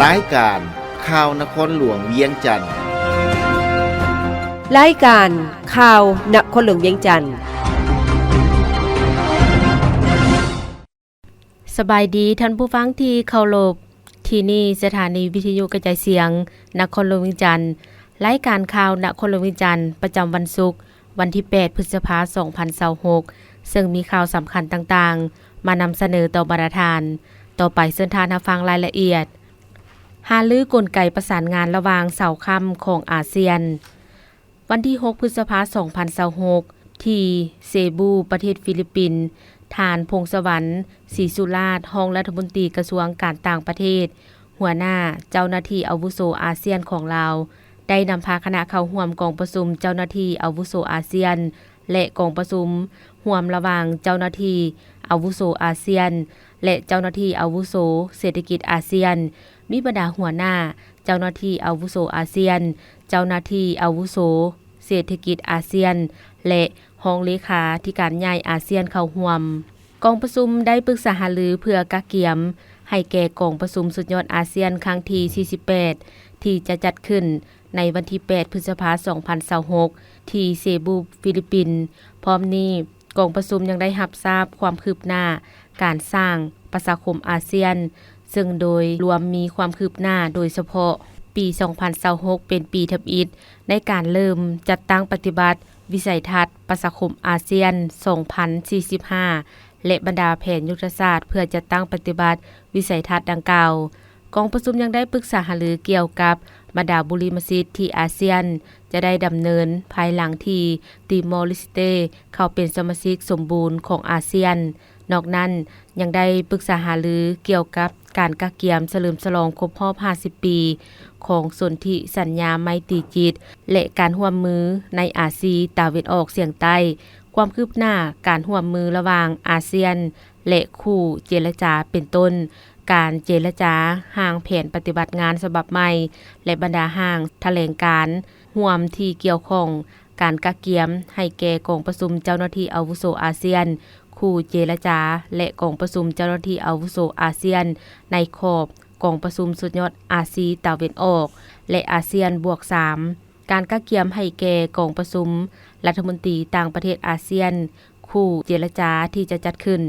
ລາຍການຂ່າວນະຄອນຫຼວງວຽງຈັນ. ລາຍການຂ່າວນະຄອນຫຼວງວຽງຈັນ. ສະບາຍດີທ່ານຜູ້ຟັງທີ່ເຄົາລົບ. ທີ່ນີ້ສະຖານີວິທະຍຸກະຈາຍສຽງນະຄອນຫຼວງວຽງຈັນ. ລາຍການຂ່າວນະຄອນຫຼວງວຽງຈັນ ປະຈຳວັນສຸກ ວັນທີແປດ ພຶດສະພາ ສອງພັນຊາວຫົກ ເຊິ່ງມີຂ່າວສຳຄັນຕ່າງໆ ມານຳສະເໜີຕໍ່ບັນດາທ່ານ. ຕໍ່ໄປເຊີນທ່ານຮັບຟັງລາຍລະອຽດ. ຫາລືກົນໄກປະສານງານລະຫວ່າງຊາວຄ້ຳຂອງອາຊຽນ. ວັນທີຫົກ ພຶດສະພາ ສອງພັນຊາວຫົກ ທີ່ເຊບູ ປະເທດຟີລິບປິນ, ທ່ານ ພົງສະຫວັນ ສີສຸລາດ ຮອງລັດຖະມົນຕີກະຊວງການຕ່າງປະເທດ, ຫົວໜ້າເຈົ້າໜ້າທີ່ອາວຸໂສອາຊຽນຂອງລາວ ໄດ້ນຳພາຄະນະເຂົ້າຮ່ວມກອງປະຊຸມເຈົ້າໜ້າທີ່ອາວຸໂສອາຊຽນ ແລະ ກອງປະຊຸມຮ່ວມລະຫວ່າງເຈົ້າໜ້າທີ່ອາວຸໂສອາຊຽນ ແລະ ເຈົ້າໜ້າທີ່ອາວຸໂສເສດຖະກິດອາຊຽນ, ມີບັນດາຫົວໜ້າ ເຈົ້າໜ້າທີ່ອາວຸໂສອາຊຽນ, ເຈົ້າໜ້າທີ່ອາວຸໂສເສດຖະກິດອາຊຽນ ແລະ ຮອງເລຂາທິການໃຫຍ່ອາຊຽນເຂົ້າຮ່ວມ. ກອງປະຊຸມໄດ້ປຶກສາຫາລືເພື່ອກະກຽມໃຫ້ແກ່ກອງປະຊຸມສຸດຍອດອາຊຽນຄັ້ງທີສີ່ສິບແປດ ທີ່ຈະຈັດຂຶ້ນໃນວັນທີແປດ ພຶດສະພາ ສອງພັນຊາວຫົກ ທີ່ເຊບູ ຟີລິບປິນ. ພ້ອມນີ້, ກອງປະຊຸມຍັງໄດ້ຮັບຊາບຄວາມຄືບໜ້າການສ້າງປະຊາຄົມອາຊຽນ, ເຊິ່ງໂດຍລວມມີຄວາມຄືບໜ້າໂດຍສະເພາະປີສອງພັນຊາວຫົກ ເປັນປີທຳອິດໃນການເລີ່ມຈັດຕັ້ງປະຕິບັດວິໄສທັດປະຊາຄົມອາຊຽນສອງພັນສີ່ສິບຫ້າ ແລະ ບັນດາແຜນຍຸດທະສາດເພື່ອຈັດຕັ້ງປະຕິບັດວິໄສທັດດັ່ງກ່າວ. ກອງປະຊຸມຍັງໄດ້ປຶກສາຫາລືກ່ຽວກັບບັນດາບຸລິມະສິດທີ່ອາຊຽນຈະໄດ້ດຳເນີນພາຍຫຼັງທີ່ຕີມໍລິສເຕເຂົ້າເປັນສະມາຊິກສົມບູນຂອງອາຊຽນ. ນອກນັ້ນ, ຍັງໄດ້ປຶກສາຫາລືກ່ຽວກັບການກະກຽມສະເຫຼີມສະຫຼອງຄົບຮອບຫ້າສິບປີຂອງສົນທິສັນຍາໄມຕີຈິດ ແລະ ການຮ່ວມມືໃນອາຊີຕາເວັນອອກສຽງໃຕ້, ຄວາມຄືບໜ້າການຮ່ວມມືລະຫວ່າງອາຊຽນ ແລະ ຄູ່ເຈລະຈາ ເປັນຕົ້ນ ການເຈລະຈາຮ່າງແຜນປະຕິບັດງານສະບັບໃໝ່ ແລະ ບັນດາຮ່າງຖະແຫຼງການຮ່ວມທີ່ກ່ຽວຂ້ອງ, ການກະກຽມໃຫ້ແກ່ກອງປະຊຸມເຈົ້າໜ້າທີ່ອາວຸໂສອາຊຽນ, ຄູ່ເຈລະຈາ ແລະ ກອງປະຊຸມເຈົ້າໜ້າທີ່ອາວຸໂສອາຊຽນ ໃນຂອບກອງປະຊຸມສຸດຍອດອາຊີຕາເວັນອອກ ແລະ ອາຊຽນບວກສາມ, ການກະກຽມໃຫ້ແກ່ກອງປະຊຸມລັດຖະມົນຕີຕ່າງປະເທດອາຊຽນ, ຄູ່ເຈລະຈາທີ່ຈະຈັດຂຶ້ນ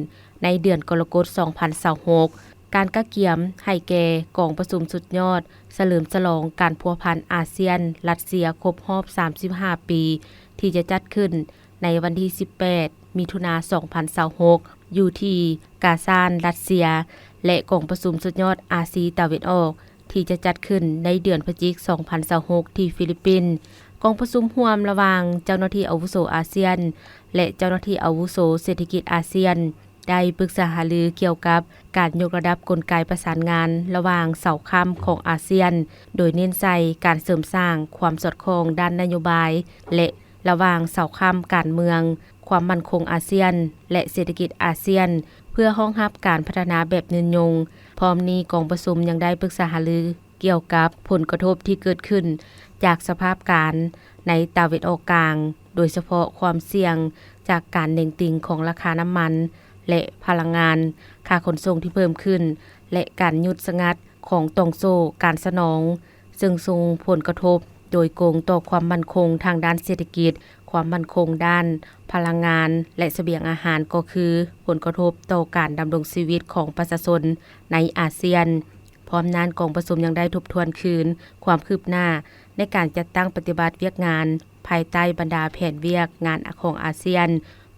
ໃນເດືອນກໍລະກົດ ສອງພັນຊາວຫົກ, ການກະກຽມໃຫ້ແກ່ກອງປະຊຸມສຸດຍອດສະເຫຼີມສະຫຼອງການພົວພັນອາຊຽນ-ລັດເຊຍຄົບຮອບສາມສິບຫ້າປີ ທີ່ຈະຈັດຂຶ້ນໃນວັນທີສິບແປດ ມິຖຸນາ ສອງພັນຊາວຫົກ ຢູ່ທີ່ກາຊານ ລັດເຊຍ ແລະ ກອງປະຊຸມສຸດຍອດອາຊີຕາເວັນອອກ ທີ່ຈະຈັດຂຶ້ນໃນເດືອນພະຈິກ ສອງພັນຊາວຫົກ ທີ່ຟີລິບປິນ. ກອງປະຊຸມຮ່ວມລະຫວ່າງເຈົ້າໜ້າທີ່ອາວຸໂສອາຊຽນ ແລະ ເຈົ້າໜ້າທີ່ອາວຸໂສເສດຖະກິດອາຊຽນ ໄດ້ປຶກສາຫາລືກ່ຽວກັບການຍົກລະດັບກົນໄກປະສານງານລະຫວ່າງເສົາຄ້ຳຂອງອາຊຽນ, ໂດຍເນັ້ນໃສ່ການເສີມສ້າງຄວາມສອດຄ່ອງດ້ານນະໂຍບາຍ ແລະ ລະຫວ່າງເສົາຄ້ຳການເມືອງ, ຄວາມໝັ້ນຄົງອາຊຽນ ແລະ ເສດຖະກິດອາຊຽນ ເພື່ອຮອງຮັບການພັດທະນາແບບຍືນຍົງ. ພ້ອມນີ້, ກອງປະຊຸມຍັງໄດ້ປຶກສາຫາລື ກ່ຽວກັບຜົນກະທົບທີ່ເກີດຂຶ້ນຈາກສະພາບການໃນຕາເວັນອອກກາງ, ໂດຍສະເພາະຄວາມສ່ຽງຈາກການເໜັງຕີງຂອງລາຄານ້ຳມັນ ແລະ ພະລັງງານ, ຄ່າຂົນສົ່ງທີ່ເພີ່ມຂຶ້ນ ແລະ ການຢຸດສະງັດຂອງຕ່ອງໂສ້ການສະໜອງ, ເຊິ່ງສົ່ງຜົນກະທົບໂດຍກົງຕໍ່ຄວາມໝັ້ນຄົງທາງດ້ານເສດຖະກິດ, ຄວາມໝັ້ນຄົງດ້ານພະລັງງານ ແລະ ສະບຽງອາຫານ, ກໍຄືຜົນກະທົບຕໍ່ການດຳລົງຊີວິດຂອງປະຊາຊົນໃນອາຊຽນ. ພ້ອມນັ້ນ, ກອງປະຊຸມຍັງໄດ້ທົບທວນຄືນຄວາມຄືບໜ້າໃນການຈັດຕັ້ງປະຕິບັດວຽກງານພາຍໃຕ້ບັນດາແຜນວຽກງານຂອງອາຊຽນ,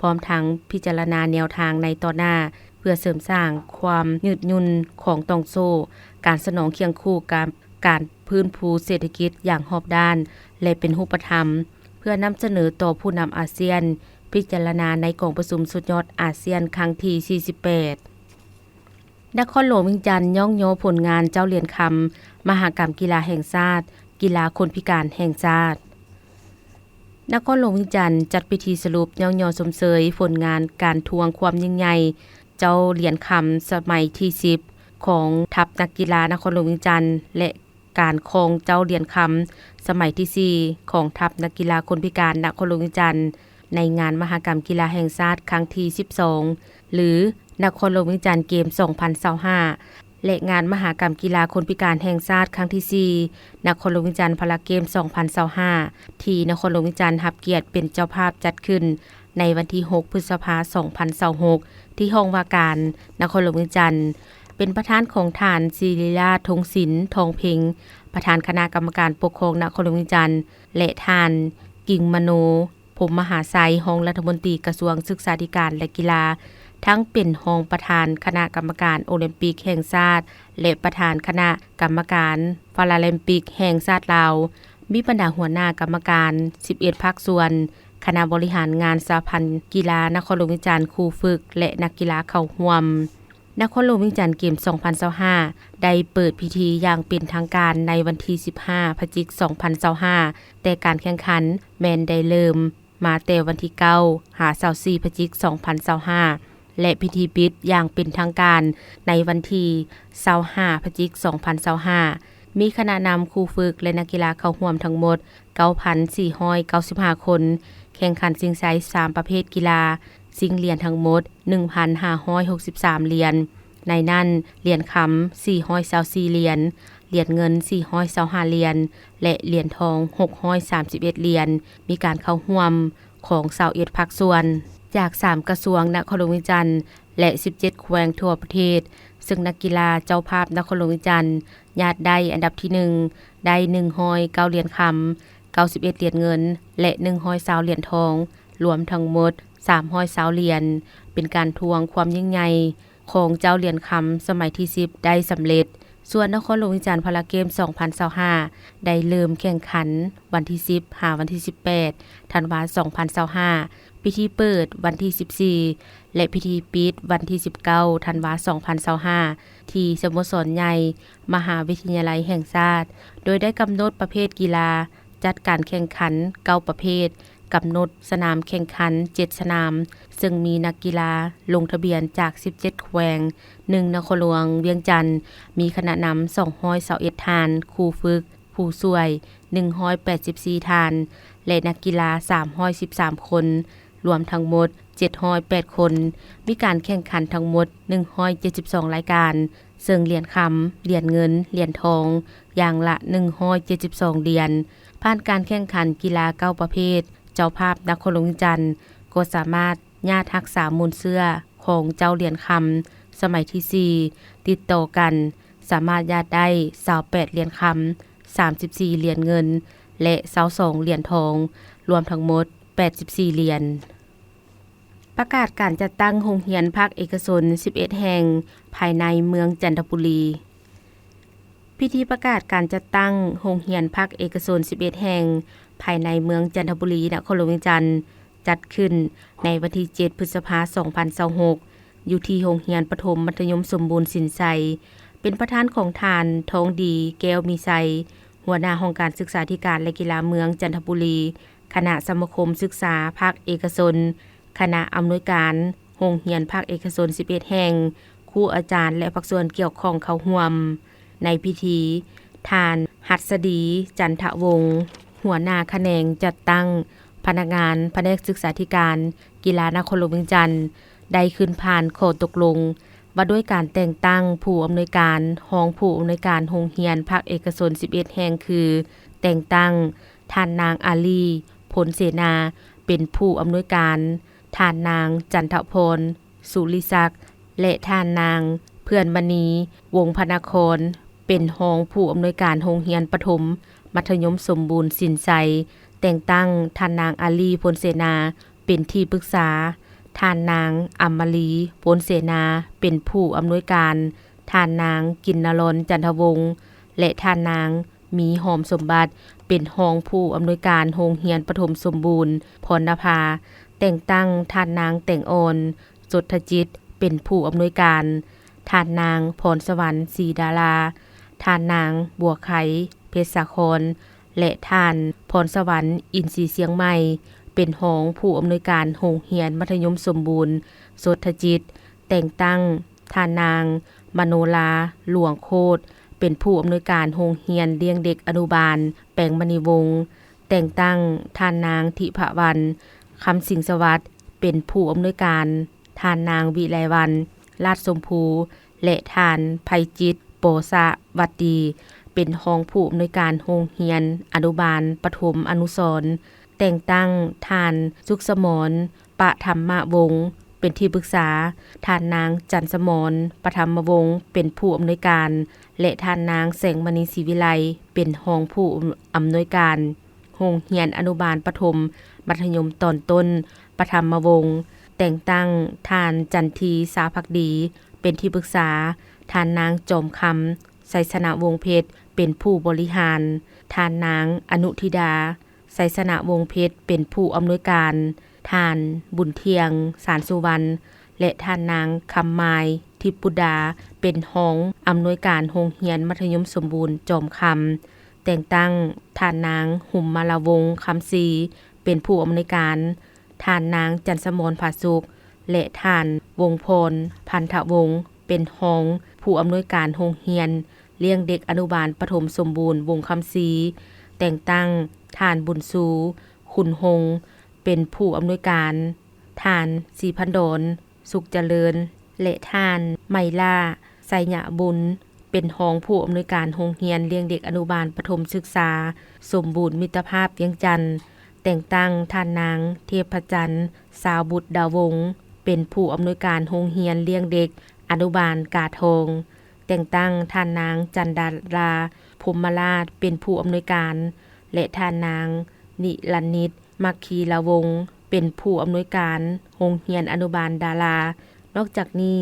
ພ້ອມທັງພິຈາລະນາແນວທາງໃນຕໍ່ໜ້າ ເພື່ອເສີມສ້າງຄວາມຍືດຫຍຸ່ນຂອງຕ່ອງໂສ້ການສະໜອງຄຽງຄູ່ກັບການຟື້ນຟູເສດຖະກິດຢ່າງຮອບດ້ານ ແລະ ເປັນຮູບປະທຳ, ເພື່ອນຳສະເໜີຕໍ່ຜູ້ນຳອາຊຽນພິຈາລະນາໃນກອງປະຊຸມສຸດຍອດອາຊຽນຄັ້ງທີສີ່ສິບແປດ. ນະຄອນຫຼວງວຽງຈັນຍ້ອງຍໍຜົນງານເຈົ້າຫຼຽນຄຳມະຫະກຳກິລາແຫ່ງຊາດ, ກິລາຄົນພິການແຫ່ງຊາດ. ນະຄອນຫຼວງວຽງຈັນຈັດພິທີສະຫຼຸບຍ້ອງຍໍຊົມເຊີຍຜົນງານການທວງຄວາມຍິ່ງໃຫຍ່ເຈົ້າຫຼຽນຄຳສະໄໝທີສິບຂອງທັບນັກກິລານະຄອນຫຼວງວຽງຈັນ ແລະ ການຄອງເຈົ້າຫຼຽນຄຳສະໄໝທີສີ່ຂອງທັບນັກກິລາຄົນພິການນະຄອນຫຼວງວຽງຈັນ ໃນງານມະຫະກຳກິລາແຫ່ງຊາດຄັ້ງທີສິບສອງ ຫຼື ນະຄອນຫຼວງວຽງຈັນເກມສອງພັນຊາວຫ້າ ແລະ ງານມະຫະກຳກິລາຄົນພິການແຫ່ງຊາດຄັ້ງທີສີ່ ນະຄອນຫຼວງວຽງຈັນ Para Games ສອງພັນຊາວຫ້າ ທີ່ນະຄອນຫຼວງວຽງຈັນຮັບກຽດເປັນເຈົ້າພາບຈັດຂຶ້ນໃນວັນທີຫົກ ພຶດສະພາ ສອງພັນຊາວຫົກ ທີ່ຫ້ອງວ່າການນະຄອນຫຼວງວຽງຈັນ, ເປັນປະທານຂອງທ່ານ ສິລິລາດ ທົງສິນ ທອງເພັງ ປະທານຄະນະກຳມະການປົກຄອງນະຄອນຫຼວງວຽງຈັນ ແລະ ທ່ານ ກິ່ງມະໂນ ພົມມະຫາໄຊ ຮອງລັດຖະມົນຕີກະຊວງສຶກສາທິການ ແລະ ກິລາ, ທັງເປັນຮອງປະທານຄະນະກຳມະການໂອລິມປິກແຫ່ງຊາດ ແລະ ປະທານຄະນະກຳມະການພາຣາລິມປິກແຫ່ງຊາດລາວ, ມີບັນດາຫົວໜ້າກຳມະການ ສິບເອັດ ພາກສ່ວນ, ຄະນະບໍລິຫານງານສະຫະພັນກິລານະຄອນຫຼວງວຽງຈັນ, ຄູຝຶກ ແລະ ນັກກິລາເຂົ້າຮ່ວມ. ນະຄອນຫຼວງວຽງຈັນເກມສອງພັນຊາວຫ້າ ໄດ້ເປີດພິທີຢ່າງເປັນທາງການໃນວັນທີສິບຫ້າ ພະຈິກ ສອງພັນຊາວຫ້າ, ແຕ່ການແຂ່ງຂັນແມ່ນໄດ້ເລີ່ມມາແຕ່ວັນທີເກົ້າ ຫາ ຊາວສີ່ ພະຈິກ ສອງພັນຊາວຫ້າ ແລະ ພິທີປິດຢ່າງເປັນທາງການໃນວັນທີຊາວຫ້າ ພະຈິກ ສອງພັນຊາວຫ້າ. ມີຄະນະນຳ, ຄູຝຶກ ແລະ ນັກກິລາເຂົ້າຮ່ວມທັງໝົດ ເກົ້າພັນສີ່ຮ້ອຍເກົ້າສິບຫ້າຄົນ, ແຂ່ງຂັນຊິງໄຊສາມປະເພດກິລາ, ຊິງຫຼຽນທັງໝົດ ໜຶ່ງພັນຫ້າຮ້ອຍຫົກສິບສາມຫຼຽນ, ໃນນັ້ນ ຫຼຽນຄຳ ສີ່ຮ້ອຍຊາວສີ່ຫຼຽນ, ຫຼຽນເງິນ ສີ່ຮ້ອຍຊາວຫ້າຫຼຽນ ແລະ ຫຼຽນທອງ ຫົກຮ້ອຍສາມສິບເອັດຫຼຽນ, ມີການເຂົ້າຮ່ວມຂອງຊາວເອັດພາກສ່ວນ ຈາກສາມກະຊວງນະຄອນຫຼວງວຽງຈັນ ແລະ ສິບເຈັດແຂວງທົ່ວປະເທດ, ເຊິ່ງນັກກິລາເຈົ້າພາບນະຄອນຫຼວງວຽງຈັນ ຍາດໄດ້ອັນດັບທີໜຶ່ງ ໄດ້ໜຶ່ງຮ້ອຍເກົ້າຫຼຽນຄຳ, ເກົ້າສິບເອັດຫຼຽນເງິນ ແລະ ໜຶ່ງຮ້ອຍຊາວຫຼຽນທອງ, ລວມທັງໝົດສາມຮ້ອຍຊາວຫຼຽນ, ເປັນການທວງຄວາມຍິ່ງໃຫຍ່ຂອງເຈົ້າຫຼຽນຄຳສະໄໝທີສິບໄດ້ສຳເລັດ. ສ່ວນນະຄອນຫຼວງວຽງຈັນພາຣາເກມສອງພັນຊາວຫ້າ ໄດ້ເລີ່ມແຂ່ງຂັນວັນທີສິບ ຫາ ວັນທີສິບແປດ ທັນວາ ສອງພັນຊາວຫ້າ, ພິທີເປີດວັນທີສິບສີ່ ແລະ ພິທີປິດວັນທີສິບເກົ້າ ທັນວາ ສອງພັນຊາວຫ້າ ທີ່ສະໂມສອນໃຫຍ່ມະຫາວິທະຍາໄລແຫ່ງຊາດ, ໂດຍໄດ້ກຳນົດປະເພດກິລາ, ຈັດການແຂ່ງຂັນເກົ້າປະເພດ, ກຳນົດສະໜາມແຂ່ງຂັນເຈັດສະໜາມ, ເຊິ່ງມີນັກກິລາລົງທະບຽນຈາກສິບເຈັດແຂວງ, ໜຶ່ງ ນະຄອນຫຼວງວຽງຈັນ, ມີຄະນະນຳສອງຮ້ອຍຊາວເອັດທ່ານ, ຄູຝຶກ, ຜູ້ຊ່ວຍໜຶ່ງຮ້ອຍແປດສິບສີ່ທ່ານ ແລະ ນັກກິລາສາມຮ້ອຍສິບສາມຄົນ, ລວມທັງໝົດເຈັດຮ້ອຍແປດຄົນ. ມີການແຂ່ງຂັນທັງໝົດໜຶ່ງຮ້ອຍເຈັດສິບສອງລາຍການ, ເຊິ່ງຫຼຽນຄຳ, ຫຼຽນເງິນ, ຫຼຽນທອງຢ່າງລະໜຶ່ງຮ້ອຍເຈັດສິບສອງຫຼຽນ. ຜ່ານການແຂ່ງຂັນກິລາເກົ້າປະເພດ, ເຈົ້າພາບນະຄອນຫຼວງວຽງຈັນກໍສາມາດຍາດຮັກສາມູນເຊື້ອຂອງເຈົ້າຫຼຽນຄຳສະໄໝທີສີ່ຕິດຕໍ່ກັນ, ສາມາດຍາດໄດ້ຊາວແປດຫຼຽນຄຳ, ສາມສິບສີ່ຫຼຽນເງິນ ແລະ ຊາວສອງຫຼຽນທອງ, ລວມທັງໝົດແປດສິບສີ່ຫຼຽນ. ປະກາດການຈັດຕັ້ງໂຮງຮຽນພາກເອກະຊົນສິບເອັດແຫ່ງພາຍໃນເມືອງຈັນທະບູລີ. ພິທີປະກາດການຈັດຕັ້ງໂຮງຮຽນພາກເອກະຊົນສິບເອັດແຫ່ງພາຍໃນເມືອງຈັນທະບູລີ ນະຄອນຫຼວງວຽງຈັນ ຈັດຂຶ້ນໃນວັນທີເຈັດ ພຶດສະພາ ສອງພັນຊາວຫົກ ຢູ່ທີ່ໂຮງຮຽນປະຖົມມັດທະຍົມສົມບູນສິນໄຊ, ເປັນປະທານຂອງທ່ານ ທອງດີ ແກ້ວມີໄຊ, ຫົວໜ້າຫ້ອງການສຶກສາທິການ ແລະ ກິລາເມືອງຈັນທະບູລີ, ຄະນະສະມາຄົມສຶກສາພາກເອກະຊົນ, ຄະນະອຳນວຍການໂຮງຮຽນພາກເອກະຊົນສິບເອັດແຫ່ງ, ຄູອາຈານ ແລະ ພາກສ່ວນກ່ຽວຂ້ອງເຂົ້າຮ່ວມ. ໃນພິທີ, ທ່ານ ຫັດສະດີ ຈັນທະວົງ, ຫົວໜ້າຂະແໜງຈັດຕັ້ງພະນັກງານພະແນກສຶກສາທິການ ກິລານະຄອນຫຼວງວຽງຈັນ ໄດ້ຂຶ້ນຜ່ານຂໍ້ຕົກລົງວ່າດ້ວຍການແຕ່ງຕັ້ງຜູ້ອຳນວຍການ, ຮອງຜູ້ອຳນວຍການໂຮງຮຽນພາກເອກະຊົນສິບເອັດແຫ່ງ ຄື ແຕ່ງຕັ້ງທ່ານນາງ ອາລີ ພົນເສນາ ເປັນຜູ້ອຳນວຍການ, ທ່ານນາງ ຈັນທະພອນ ສຸລິສັກ ແລະ ທ່ານນາງ ເພື່ອນມະນີ ວົງພະນະຄອນ ເປັນຮອງຜູ້ອຳນວຍການໂຮງຮຽນປະຖົມມັດທະຍົມສົມບູນສິນໄຊ, ແຕ່ງຕັ້ງທ່ານນາງ ອາລີ ພົນເສນາ ເປັນທີ່ປຶກສາ, ທ່ານນາງ ອຳມາລີ ພົນເສນາ ເປັນຜູ້ອຳນວຍການ, ທ່ານນາງ ກິນນະລອນ ຈັນທະວົງ ແລະ ທ່ານນາງ ມີ ຫອມສົມບັດ ເປັນຮອງຜູ້ອຳນວຍການໂຮງຮຽນປະຖົມສົມບູນພອນນະພາ, ແຕ່ງຕັ້ງທ່ານນາງ ແຕງອ່ອນ ສົດທະຈິດ ເປັນຜູ້ອຳນວຍການ, ທ່ານນາງ ພອນສະຫວັນ ສີດາລາ, ທ່ານນາງ ບົວໄຄ ເພັດສາຄອນ ແລະ ທ່ານ ພອນສະຫວັນ ອິນຊີຊຽງໃໝ່ ເປັນຮອງຜູ້ອຳນວຍການໂຮງຮຽນມັດທະຍົມສົມບູນສົດທະຈິດ, ແຕ່ງຕັ້ງທ່ານນາງ ມະໂນລາ ຫຼວງໂຄດ ເປັນຜູ້ອຳນວຍການໂຮງຮຽນລ້ຽງເດັກອະນຸບານແປງມະນີວົງ, ແຕ່ງຕັ້ງທ່ານນາງ ທິພະວັນ ຄຳສິງສະຫວັດ ເປັນຜູ້ອຳນວຍການ, ທ່ານນາງ ວິໄລວັນ ລາດຊົມພູ ແລະ ທ່ານ ໄພຈິດ ປໍສະວັດດີ ເປັນຮອງຜູ້ອຳນວຍການໂຮງຮຽນອະນຸບານປະຖົມອະນຸສອນ, ແຕ່ງຕັ້ງທ່ານ ສຸກສະໝອນ ປະທຳມະວົງ ເປັນທີ່ປຶກສາ, ທ່ານນາງ ຈັນສະໝອນ ປະທຳມະວົງ ເປັນຜູ້ອຳນວຍການ ແລະ ທ່ານນາງ ແສງມະນີ ສີວິໄລ ເປັນຮອງຜູ້ອຳນວຍການໂຮງຮຽນອະນຸບານປະຖົມມັດທະຍົມຕອນຕົ້ນປະທຳມະວົງ, ແຕ່ງຕັ້ງທ່ານ ຈັນທີ ຊາພັກດີ ເປັນທີ່ປຶກສາ, ທ່ານນາງ ຈອມຄຳ ໄຊຊະນະວົງເພັດ ເປັນຜູ້ບໍລິຫານ, ທ່ານນາງ ອະນຸທິດາ ໄຊຊະນະວົງເພັດ ເປັນຜູ້ອຳນວຍການ, ທ່ານ ບຸນທ່ຽງ ສານສຸວັນ ແລະ ທ່ານນາງ ຄຳມາຍ ທິບປຸດດາ ເປັນຮອງອຳນວຍການໂຮງຮຽນມັດທະຍົມສົມບູນຈອມຄຳ, ແຕ່ງຕັ້ງທ່ານນາງ ຫຸມມະລາວົງ ຄຳສີ ເປັນຜູ້ອຳນວຍການ, ທ່ານນາງ ຈັນສະໝອນ ຜາສຸກ ແລະ ທ່ານ ວົງພອນ ພັນທະວົງ ເປັນຮອງຜູ້ອຳນວຍການໂຮງຮຽນລ້ຽງເດັກອະນຸບານປະຖົມສົມບູນວົງຄຳສີ, ແຕ່ງຕັ້ງທ່ານ ບຸນຊູ ຂຸນຫົງ ເປັນຜູ້ອຳນວຍການ, ທ່ານ ສີພັນດອນ ສຸກຈະເລີນ ແລະ ທ່ານ ໄມລາ ໄຊຍະບຸນ ເປັນຮອງຜູ້ອຳນວຍການໂຮງຮຽນລ້ຽງເດັກອະນຸບານປະຖົມສຶກສາສົມບູນມິດຕະພາບວຽງຈັນ, ແຕ່ງຕັ້ງທ່ານນາງ ເທບພະຈັນ ຊາວບຸດດາວົງ ເປັນຜູ້ອຳນວຍການໂຮງຮຽນລ້ຽງເດັກອະນຸບານກາທອງ, ແຕ່ງຕັ້ງທ່ານນາງ ຈັນດາລາ ພົມມະລາດ ເປັນຜູ້ອຳນວຍການ ແລະ ທ່ານນາງ ນິລັນນິດ ມັກຄີລາວົງ ເປັນຜູ້ອຳນວຍການໂຮງຮຽນອະນຸບານດາລາ. ນອກຈາກນີ້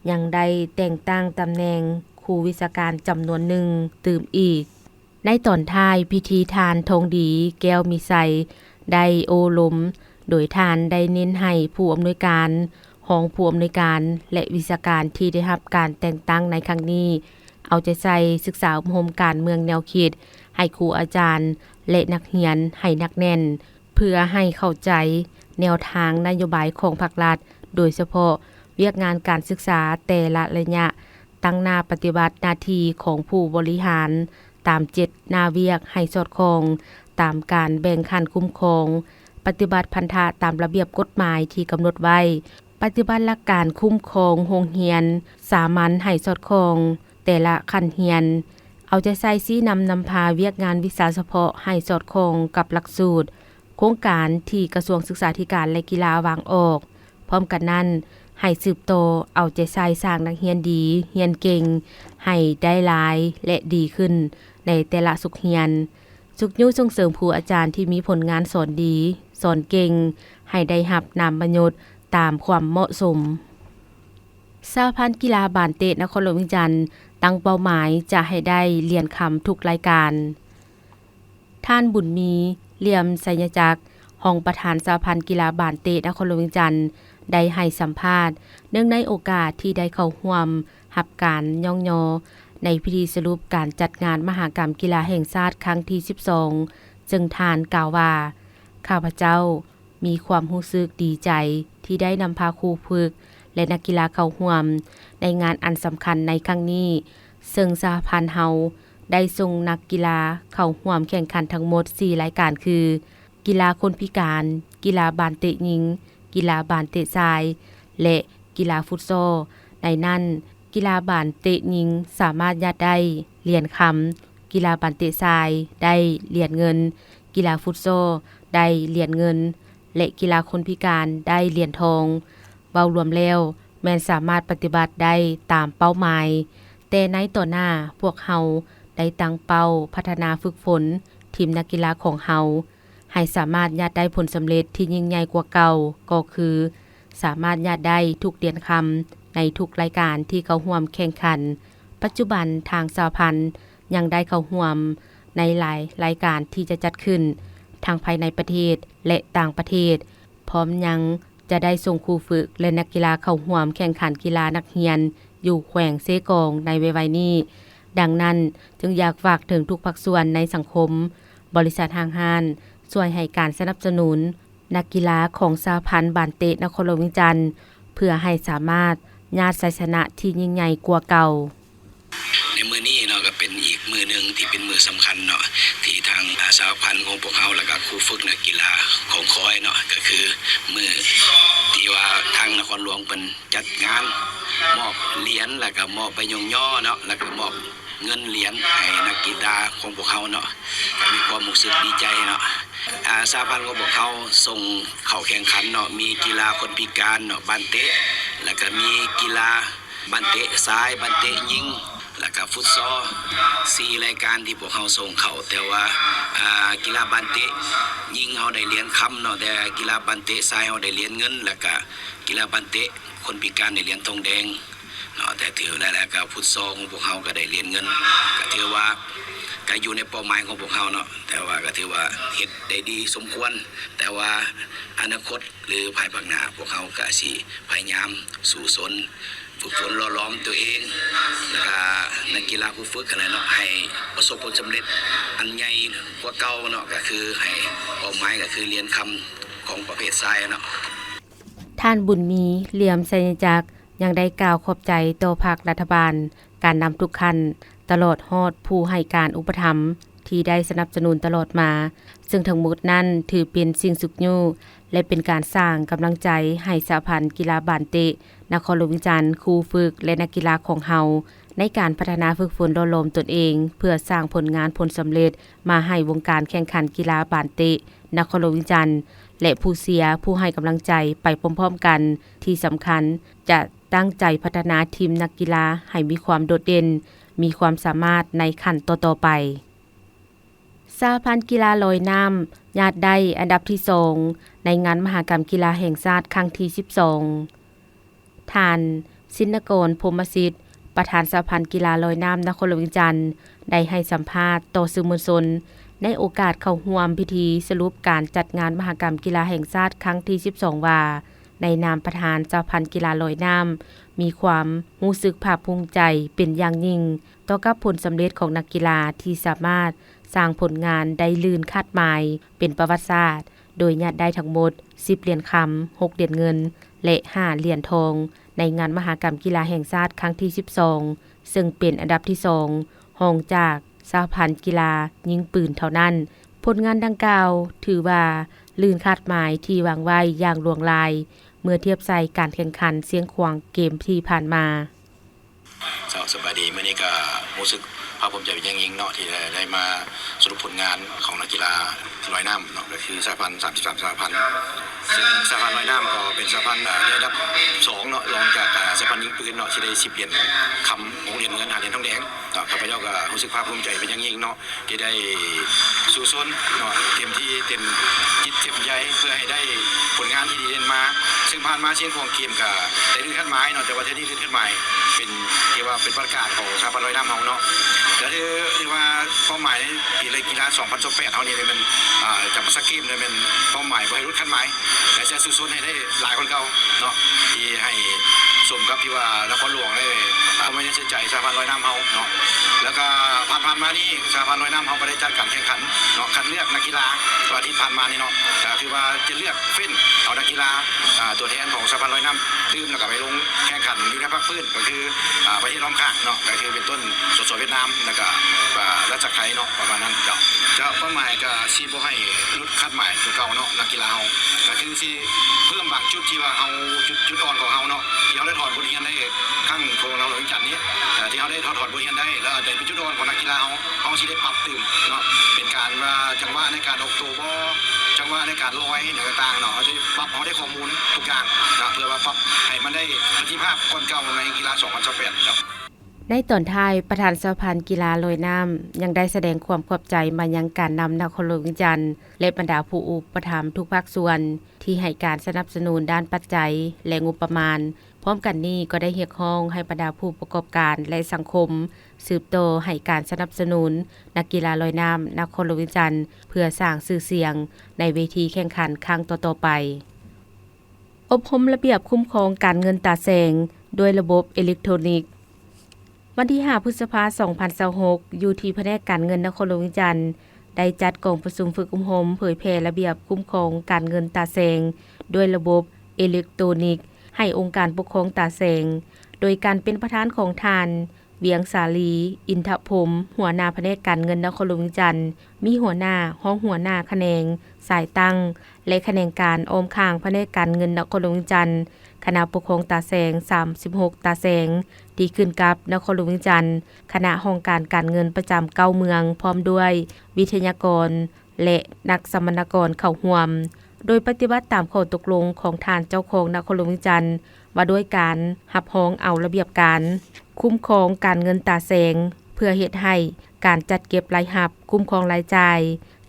ຍັງໄດ້ແຕ່ງຕັ້ງຕຳແໜ່ງຄູວິຊາການຈຳນວນໜຶ່ງຕື່ມອີກ. ໃນຕອນທ້າຍພິທີ, ທ່ານ ທອງດີ ແກ້ວມີໄຊ ໄດ້ໂອ້ລົມ, ໂດຍທ່ານໄດ້ເນັ້ນໃຫ້ຜູ້ອຳນວຍການ, ຮອງຜູ້ອຳນວຍການ ແລະ ວິຊາການທີ່ໄດ້ຮັບການແຕ່ງຕັ້ງໃນຄັ້ງນີ້ ເອົາໃຈໃສ່ສຶກສາອົບຮົມການເມືອງແນວຄິດໃຫ້ຄູອາຈານ ແລະ ນັກຮຽນໃຫ້ໜັກແໜ້ນ ເພື່ອໃຫ້ເຂົ້າໃຈແນວທາງນະໂຍບາຍຂອງພັກລັດ, ໂດຍສະເພາະວຽກງານການສຶກສາແຕ່ລະໄລຍະ, ຕັ້ງໜ້າປະຕິບັດໜ້າທີ່ຂອງຜູ້ບໍລິຫານຕາມເຈັດໜ້າວຽກໃຫ້ສອດຄ່ອງຕາມການແບ່ງຂັ້ນຄຸ້ມຄອງ, ປະຕິບັດພັນທະຕາມລະບຽບກົດໝາຍທີ່ກຳນົດໄວ້, ປະຕິບັດຫຼັກການຄຸ້ມຄອງໂຮງຮຽນສາມັນໃຫ້ສອດຄ່ອງແຕ່ລະຂັ້ນຮຽນ, ເອົາໃຈໃສ່ຊີ້ນຳນຳພາວຽກງານວິຊາສະເພາະໃຫ້ສອດຄ່ອງກັບຫຼັກສູດ, ໂຄງການທີ່ກະຊວງສຶກສາທິການ ແລະ ກິລາວາງອອກ. ພ້ອມກັນນັ້ນ, ໃຫ້ສືບຕໍ່ເອົາໃຈໃສ່ສ້າງນັກຮຽນດີ, ຮຽນເກັ່ງໃຫ້ໄດ້ຫຼາຍ ແລະ ດີຂຶ້ນໃນແຕ່ລະສົກຮຽນ, ຊຸກຍູ້ສົ່ງເສີມຄູອາຈານທີ່ມີຜົນງານສອນດີ, ສອນເກັ່ງ ໃຫ້ໄດ້ຮັບນາມມະຍົດຕາມຄວາມເໝາະສົມ. ສະຫະພັນກິລາບານເຕະນະຄອນຫຼວງວຽງຈັນ ຕັ້ງເປົ້າໝາຍຈະໃຫ້ໄດ້ຫຼຽນຄຳທຸກລາຍການ. ທ່ານ ບຸນມີ ຫຼ່ຽມໄຊຍະຈັກ ຮອງປະທານສະຫະພັນກິລາບານເຕະນະຄອນຫຼວງວຽງຈັນ ໄດ້ໃຫ້ສຳພາດ ເນື່ອງໃນໂອກາດທີ່ໄດ້ເຂົ້າຮ່ວມຮັບການຍ້ອງຍໍໃນພິທີສະຫຼຸບການຈັດງານມະຫະກຳກິລາແຫ່ງຊາດຄັ້ງທີສິບສອງ ເຊິ່ງທ່ານກ່າວວ່າ, ຂ້າພະເຈົ້າ ມີຄວາມຮູ້ສຶກດີໃຈທີ່ໄດ້ນຳພາຄູຝຶກ ແລະ ນັກກິລາເຂົ້າຮ່ວມໃນງານອັນສຳຄັນໃນຄັ້ງນີ້, ເຊິ່ງສະຫະພັນເຮົາໄດ້ສົ່ງນັກກິລາເຂົ້າຮ່ວມແຂ່ງຂັນທັງໝົດສີ່ລາຍການຄື ກິລາຄົນພິການ, ກິລາບານເຕະຍິງ, ກິລາບານເຕະຊາຍ ແລະ ກິລາຟຸດຊໍ. ໃນນັ້ນ, ກິລາບານເຕະຍິງສາມາດຍາດໄດ້ຫຼຽນຄຳ, ກິລາບານເຕະຊາຍໄດ້ຫຼຽນເງິນ, ກິລາຟຸດຊໍໄດ້ຫຼຽນເງິນ ແລະ ກິລາຄົນພິການໄດ້ຫຼຽນທອງ. ເວົ້າລວມແລ້ວ ແມ່ນສາມາດປະຕິບັດໄດ້ຕາມເປົ້າໝາຍ, ແຕ່ໃນຕໍ່ໜ້າພວກເຮົາໄດ້ຕັ້ງເປົ້າພັດທະນາຝຶກຝົນທີມນັກກິລາຂອງເຮົາ ໃຫ້ສາມາດຍາດໄດ້ຜົນສຳເລັດທີ່ຍິ່ງໃຫຍ່ກວ່າເກົ່າ, ກໍຄືສາມາດຍາດໄດ້ທຸກຫຼຽນຄຳໃນທຸກລາຍການທີ່ເຂົ້າຮ່ວມແຂ່ງຂັນ. ປັດຈຸບັນທາງສະຫະພັນຍັງໄດ້ເຂົ້າຮ່ວມໃນຫຼາຍລາຍການທີ່ຈະຈັດຂຶ້ນທັງພາຍໃນປະເທດ ແລະ ຕ່າງປະເທດ, ພ້ອມຍັງຈະໄດ້ສົ່ງຄູຝຶກ ແລະ ນັກກິລາເຂົ້າຮ່ວມແຂ່ງຂັນກິລານັກຮຽນຢູ່ແຂວງເຊກອງໃນໄວໆນີ້. ດັ່ງນັ້ນ, ຈຶ່ງຢາກຝາກເຖິງທຸກພາກສ່ວນໃນສັງຄົມ, ບໍລິສັດຫ້າງຮ້ານ ຊ່ວຍໃຫ້ການສະໜັບສະໜູນນັກກິລາຂອງສະຫະພັນບານເຕະນະຄອນຫຼວງວຽງຈັນ ເພື່ອໃຫ້ສາມາດຍາດໄຊຊະນະທີ່ຍິ່ງໃຫຍ່ກວ່າເກົ່າ. ໃນມື້ນີ້ເນາະ ກໍເປັນອີກມື້ໜຶ່ງທີ່ເປັນມື້ສຳຄັນເນາະ ທີ່ທາງສະຫະພັນຂອງພວກເຮົາ ແລ້ວກໍຄູຝຶກນັກກິລາຂອງຂ້ອຍເນາະ ກໍຄືມື້ທີ່ວ່າທາງນະຄອນຫຼວງເພິ່ນຈັດງານ ມອບຫຼຽນ ແລ້ວກໍມອບໃບຍ້ອງຍໍເນາະ ແລ້ວກໍມອບເງິນຫຼຽນໃຫ້ນັກກິລາຂອງພວກເຮົາເນາະ ກໍມີຄວາມຮູ້ສຶກດີໃຈເນາະ. ອາ ສະຫະພັນຂອງພວກເຮົາສົ່ງເຂົ້າແຂ່ງຂັນເນາະ ມີກິລາຄົນພິການເນາະ ບານເຕະ ແລ້ວກໍມີກິລາບານເຕະຊາຍ ບານເຕະຍິງ ແລ້ວກໍຟຸດຊໍ ສີ່ລາຍການທີ່ພວກເຮົາສົ່ງເຂົ້າ ແຕ່ວ່າ ອາ ກິລາບານເຕະຍິງເຮົາໄດ້ຫຼຽນຄຳເນາະ ແຕ່ກິລາບານເຕະຊາຍເຮົາໄດ້ຫຼຽນເງິນ ແລ້ວກໍກິລາບານເຕະຄົນພິການໄດ້ຫຼຽນທອງແດງເນາະ. ແຕ່ຖືແລ້ວ ແລ້ວກໍຟຸດຊໍຂອງພວກເຮົາກໍໄດ້ຫຼຽນເງິນ ກໍຖືວ່າກໍຢູ່ໃນເປົ້າໝາຍຂອງພວກເຮົາເນາະ ແຕ່ວ່າກໍຖືວ່າເຮັດໄດ້ດີສົມຄວນ ແຕ່ວ່າອະນາຄົດ ຫຼື ພາຍພາກໜ້າ ພວກເຮົາກະຊິພະຍາຍາມສູ້ຊົນ ຝຶກຝົນຫຼໍ່ຫຼອມຕົວເອງ ແລ້ວກະນັກກິລາຜູ້ຝຶກຫັ້ນແຫຼະເນາະ ໃຫ້ປະສົບຜົນສຳເລັດອັນໃຫຍ່ກວ່າເກົ່າເນາະ ກະຄືໃຫ້ເປົ້າໝາຍກະຄືຫຼຽນຄຳຂອງປະເພດຊາຍເນາະ. ທ່ານ ບຸນມີ ຫຼຽມໄຊຍະຈັກ ຍັງໄດ້ກ່າວຂອບໃຈຕໍ່ພັກລັດຖະບານ, ການນຳທຸກຂັ້ນ, ຕະຫຼອດຮອດຜູ້ໃຫ້ການອຸປະຖຳທີ່ໄດ້ສະໜັບສະໜູນຕະຫຼອດມາ, ເຊິ່ງທັງໝົດນັ້ນຖືເປັນສິ່ງຊຸກຍູ້ ແລະ ເປັນການສ້າງກຳລັງໃຈໃຫ້ສະຫະພັນກິລາບານເຕະນະຄອນຫຼວງວຽງຈັນ, ຄູຝຶກ ແລະ ນັກກິລາຂອງເຮົາ ໃນການພັດທະນາຝຶກຝົນຫຼໍ່ຫຼອມຕົນເອງ ເພື່ອສ້າງຜົນງານຜົນສຳເລັດມາໃຫ້ວົງການແຂ່ງຂັນກິລາບານເຕະນະຄອນຫຼວງວຽງຈັນ ແລະ ຜູ້ເຊຍ, ຜູ້ໃຫ້ກຳລັງໃຈໄປພ້ອມໆກັນ. ທີ່ສຳຄັນ, ຈະຕັ້ງໃຈພັດທະນາທີມນັກກິລາໃຫ້ມີຄວາມໂດດເດັ່ນ, ມີຄວາມສາມາດໃນຂັ້ນຕໍ່ໆໄປ. ສະຫະພັນກິລາລອຍນ້ຳຍາດໄດ້ອັນດັບທີສອງ ໃນງານມະຫະກຳກິລາແຫ່ງຊາດຄັ້ງທີສິບສອງ. ທ່ານ ຊິນນະກອນ ພົມມະສິດ ປະທານສະຫະພັນກິລາລອຍນ້ຳນະຄອນຫຼວງວຽງຈັນ ໄດ້ໃຫ້ສຳພາດຕໍ່ສື່ມວນຊົນ ໃນໂອກາດເຂົ້າຮ່ວມພິທີສະຫຼຸບການຈັດງານມະຫະກຳກິລາແຫ່ງຊາດຄັ້ງທີສິບສອງ ວ່າ, ໃນນາມປະທານສະຫະພັນກິລາລອຍນ້ຳ ມີຄວາມຮູ້ສຶກພາກພູມໃຈເປັນຢ່າງຍິ່ງ ຕໍ່ກັບຜົນສຳເລັດຂອງນັກກິລາທີ່ສາມາດສ້າງຜົນງານໄດ້ລື່ນຄາດໝາຍເປັນປະຫວັດສາດ, ໂດຍຍາດໄດ້ທັງໝົດສິບຫຼຽນຄຳ, ຫົກຫຼຽນເງິນ ແລະ ຫ້າຫຼຽນທອງ ໃນງານມະຫະກຳກິລາແຫ່ງຊາດຄັ້ງທີສິບສອງ ເຊິ່ງເປັນອັນດັບທີສອງ ຮອງຈາກສະຫະພັນກິລາຍິງປືນເທົ່ານັ້ນ. ຜົນງານດັ່ງກ່າວຖືວ່າລື່ນຄາດໝາຍທີ່ວາງໄວ້ຢ່າງຫຼວງຫຼາຍ ເມື່ອທຽບໃສ່ການແຂ່ງຂັນຊຽງຂວາງເກມທີ່ຜ່ານມາ. ເຈົ້າ ສະບາຍດີ. ມື້ນີ້ກໍຮູ້ສຶກພາກພູມໃຈເປັນຢ່າງຍິ່ງເນາະ ທີ່ໄດ້ ໄດ້ມາສະຫຼຸບຜົນງານຂອງນັກກິລາລອຍນ້ຳເນາະ ກໍຄືສະຫະພັນສາມສິບສາມສະຫະພັນ ເຊິ່ງສະຫະພັນລອຍນ້ຳກໍເປັນສະຫະພັນ ເອີ່ ໄດ້ອັນດັບສອງເນາະ ລອງຈາກ ເອີ່ ສະຫະພັນຍິງປືນເນາະ ທີ່ໄດ້ສິບຫຼຽນຄຳ, ຫົກຫຼຽນເງິນ, ຫ້າຫຼຽນທອງແດງເນາະ. ຂ້າພະເຈົ້າກໍຮູ້ສຶກພາກພູມໃຈເປັນຢ່າງຍິ່ງເນາະ ທີ່ໄດ້ສູ້ຊົນເນາະ ເຕັມທີ່ເຕັມຈິດເຕັມໃຈ ເພື່ອໃຫ້ໄດ້ຜົນງານທີ່ດີເດັ່ນມາ. ເຊິ່ງຜ່ານມາຊຽງຂວາງເກມກໍໄດ້ລື່ນຄາດໝາຍເນາະ ແຕ່ວ່າເທື່ອນີ້ລື່ນຄາດໝາຍ ເປັນ ຖືວ່າເປັນປະກາດຂອງສະຫະພັນລອຍນ້ຳເຮົາເນາະ. ແລະ ຖື ຖືວ່າເປົ້າໝາຍໃນປີກິລາສອງພັນຊາວແປດເຮົານີ້ແມ່ນ ອ່າ ຈຳປາສັກເກມນີ້ແມ່ນເປົ້າໝາຍບໍ່ໃຫ້ຫຼຸດຄາດໝາຍ ແລະ ຈະສູ້ຊົນໃຫ້ໄດ້ຫຼາຍກວ່າເກົ່າເນາະ ທີ່ໃຫ້ສົມກັບທີ່ວ່ານະຄອນຫຼວງໄດ້ ອ່າ ມາເຊື່ອໃຈສະຫະພັນລອຍນ້ຳເຮົາເນາະ. ແລ້ວກໍຜ່ານໆມານີ້ ສະຫະພັນລອຍນ້ຳເຮົາກໍໄດ້ຈັດການແຂ່ງຂັນເນາະ ຄັດເລືອກນັກກິລາ ວັນອາທິດຜ່ານມານີ້ເນາະ ກໍຖືວ່າຈະເລືອກເຟັ້ນເອົານັກກິລາ ອ່າ ຕົວແທນຂອງສະຫະພັນລອຍນ້ຳຕື່ມ ແລ້ວກໍໄປລົງແຂ່ງຂັນຢູ່ໃນພາກພື້ນ ກໍຄື ອ່າ ປະເທດອ້ອມຂ້າງເນາະ ກໍຄືເປັນຕົ້ນ ສສ ຫວຽດນາມ ແລ້ວກໍ ອ່າ ລັດສັກໄຄເນາະ ປະມານນັ້ນເຈົ້າ. ເຈົ້າ ເປົ້າໝາຍກໍຊິບໍ່ໃຫ້ຫຼຸດຄາດໝາຍຄືເກົ່າເນາະ ນັກກິລາເຮົາ ກໍຄືຊິເພີ່ມບາງຈຸດທີ່ວ່າເຮົາ ຈຸດ ຈຸດອ່ອນຂອງເຮົາເນາະ ທີ່ເຮົາໄດ້ຖອນບົດຮຽນໄດ້ຄັ້ງຂອງນະຄອນຫຼວງວຽງຈັນນີ້ ເອີ່ ທີ່ເຮົາໄດ້ຖອດ ຖອດບົດຮຽນໄດ້ ແລ້ວອາດຈະເປັນຈຸດອ່ອນຂອງນັກກິລາເຮົາ ເຮົາຊິໄດ້ປັບຕື່ມເນາະ ເປັນການວ່າຈັງຫວະໃນການອອກໂຕບໍ ຈັງຫວະໃນການລອຍຫຍັງຕ່າງໆເນາະ ເຮົາຈະປັບ ເຮົາໄດ້ຂໍ້ມູນທຸກຢ່າງເນາະ ເພື່ອວ່າປັບໃຫ້ມັນໄດ້ປະສິດທິພາບກ່ອນເກົ່າໃນກິລາສອງພັນຊາວແປດເຈົ້າ. ໃນຕອນທ້າຍ, ປະທານສະຫະພັນກິລາລອຍນ້ຳ ຍັງໄດ້ສະແດງຄວາມຂອບໃຈມາຍັງການນຳນະຄອນຫຼວງວຽງຈັນ ແລະ ບັນດາຜູ້ອຸປະຖຳທຸກພາກສ່ວນ ທີ່ໃຫ້ການສະໜັບສະໜູນດ້ານປັດໄຈ ແລະ ງົບປະມານ. ພ້ອມກັນນີ້ກໍໄດ້ຮຽກຮ້ອງໃຫ້ບັນດາຜູ້ປະກອບການ ແລະ ສັງຄົມ ສືບຕໍ່ໃຫ້ການສະໜັບສະໜູນນັກກິລາລອຍນ້ຳນະຄອນຫຼວງວຽງຈັນ ເພື່ອສ້າງຊື່ສຽງໃນເວທີແຂ່ງຂັນຄັ້ງຕໍ່ໆໄປ. ອົບຮົມລະບຽບຄຸ້ມຄອງການເງິນຕາແສງດ້ວຍລະບົບເອເລັກໂທຣນິກ. ວັນທີຫ້າ ພຶດສະພາ ສອງພັນຊາວຫົກ ຢູ່ທີ່ພະແນກການເງິນນະຄອນຫຼວງວຽງຈັນ ໄດ້ຈັດກອງປະຊຸມຝຶກອົບຮົມເຜີຍແຜ່ລະບຽບຄຸ້ມຄອງການເງິນຕາແສງດ້ວຍລະບົບເອເລັກໂຕຣນິກ ໃຫ້ອົງການປົກຄອງຕາແສງ ໂດຍການເປັນປະທານຂອງທ່ານ ວຽງສາລີ ອິນທະພົມ ຫົວໜ້າພະແນກການເງິນນະຄອນຫຼວງວຽງຈັນ, ມີຫົວໜ້າ, ຮອງຫົວໜ້າຂະແໜງ, ສາຍຕັ້ງ ແລະ ຂະແໜງການອ້ອມຂ້າງພະແນກການເງິນນະຄອນຫຼວງວຽງຈັນ, ຄ ຄະນະປົກຄອງຕາແສງ ສາມສິບຫົກຕາແສງ ທີ່ຂຶ້ນກັບນະຄອນຫຼວງວຽງຈັນ, ຄະນະຫ້ອງການການເງິນປະຈຳເກົ້າເມືອງ ພ້ອມດ້ວຍວິທະຍາກອນ ແລະ ນັກສຳມະນາກອນເຂົ້າຮ່ວມ, ໂດຍປະຕິບັດຕາມຂໍ້ຕົກລົງຂອງທ່ານເຈົ້າຄອງນະຄອນຫຼວງວຽງຈັນ ວ່າດ້ວຍການຮັບຮອງເອົາລະບຽບການຄຸ້ມຄອງການເງິນຕາແສງ ເພື່ອເຮັດໃຫ້ການຈັດເກັບລາຍຮັບ, ຄຸ້ມຄອງລາຍຈ່າຍ,